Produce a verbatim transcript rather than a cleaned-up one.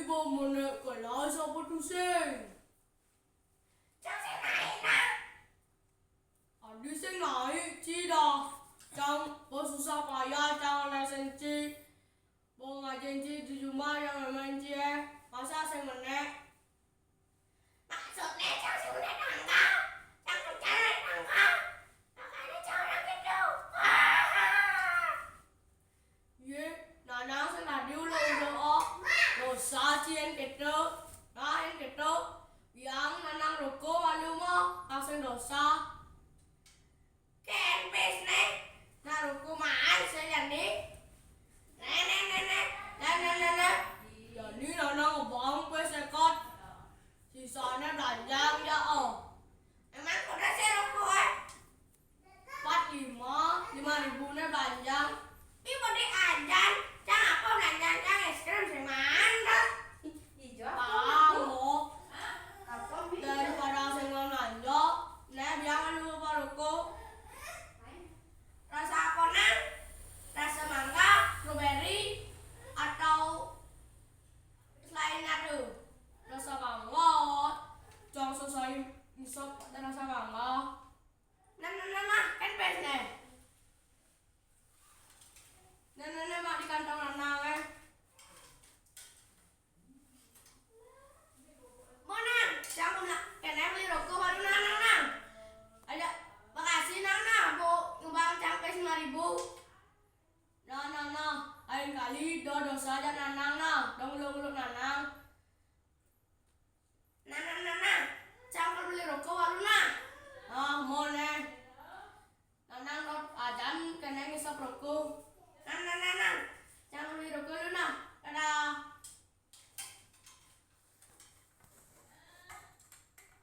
Bô mô nê kơ lơi sô bô tu sing. Chang sing naik na. Adi sing naik chi dah. Chang bô susah payah chang lơi sing chi. Bô ngajin chi di rumah yang main chi eh. Masa sing meneh. Maksudnya chang sing meneh tangga. Chang kencang tangga. Makanya chang orang gitu. Yê, nanang sing tadi ula-ula ôh. Dosa chi en kêtô. Nah, en kêtô. Yang nanang rôkô malu mô, kang sing dosa. Kên pis nê. Nah, rôkô maan sing jani. Nê, nê, nê, nê. Nê, nê, nê, nê.